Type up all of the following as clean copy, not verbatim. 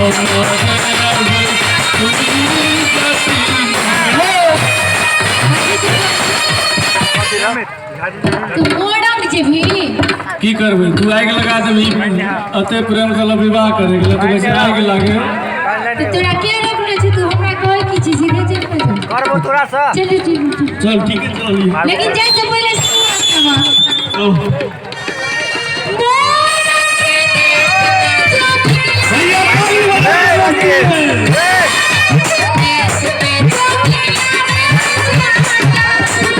तू मोडंग जेबही। की करबै, तू आगि लगा देबही। अते प्रेम से विवाह करे गेलै तो वैसे आगि लागे। तऽ तोरा के रोकने छै? तू हमरा कहै की छी? सीधे चलि ने जा। करबो तोरा से। चलू चलू चलू। चल ठीक है, चल। लेकिन जाइ से पहिले सुनू रास्तामा। भैया ताली बजाओ।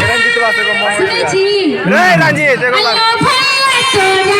रंजीतवा से एगो सुनै छी? रे रंजीत, एगो बात। अल्लाह भैया तोरा।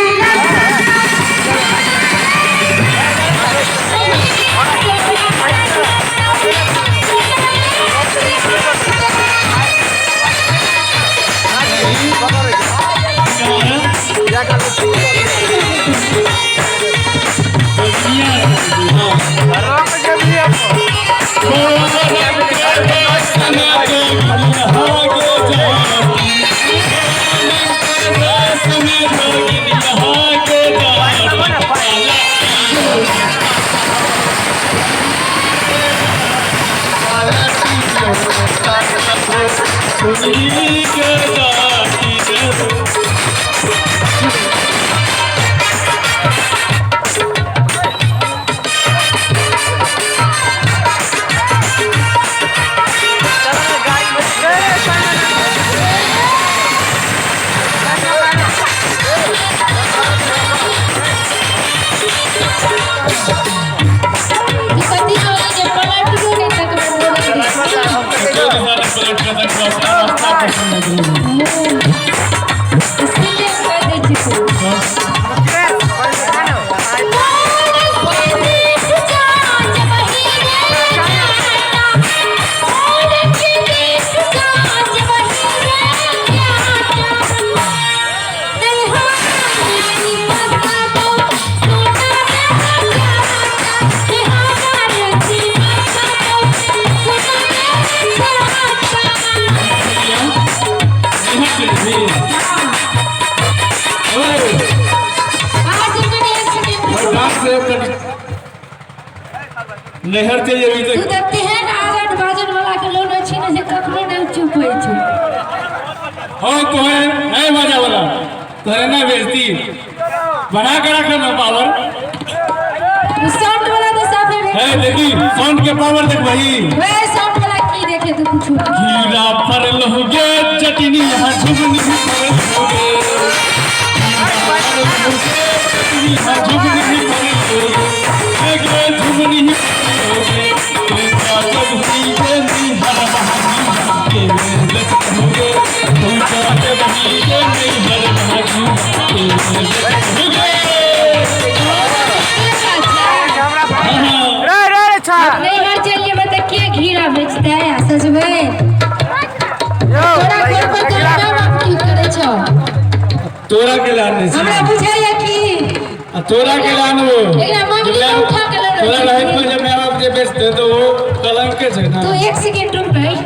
ई कथी कहै जे पलटबो नहि तक इसीलिए कह दै छी तू। नहर चलि जेबही। तू तऽ तऽ तेहन आगन बाजन वाला के लोन छी ने जे कखनो नहि चुप होइ छै। हाँ, तोहरे नहीं बाजा वाला तोहरे ना बेचती बना के रख ना पावर। साउंड वाला तऽ साफे है देखी, साउंड के पावर देख भाई। वे साउंड वाला की देखे तू कुछ? घीरा पर लहोगे चटनी, यहाँ झुगनी पर लहोगे। घीरा पर लहोगे चटनी, यहाँ झुगनी पर लहोगे गे, झुगनी पर लहोगे। तू तो जब ही के नहीं हर बहागी के लचकोगे, तू तो जब ही के नहीं हर बहागी के लचकोगे। हाँ। रे रे रे छा। नैहर चलि जेबै तऽ के घीरा बेचतै आ सजबै? यो। तोरा घर पर तोरा माय बाप की करै छौ? तोरा के लाने छी। हमरा बुझाइया की आ तोरा के लानबो। एकरा मम्मी के उठा के लऽ तोरा रहल रहैत छी। में जे माय बाप जे बेचते तो वो कलंक के छै ना। तू एक सेकंड रुक नहीं।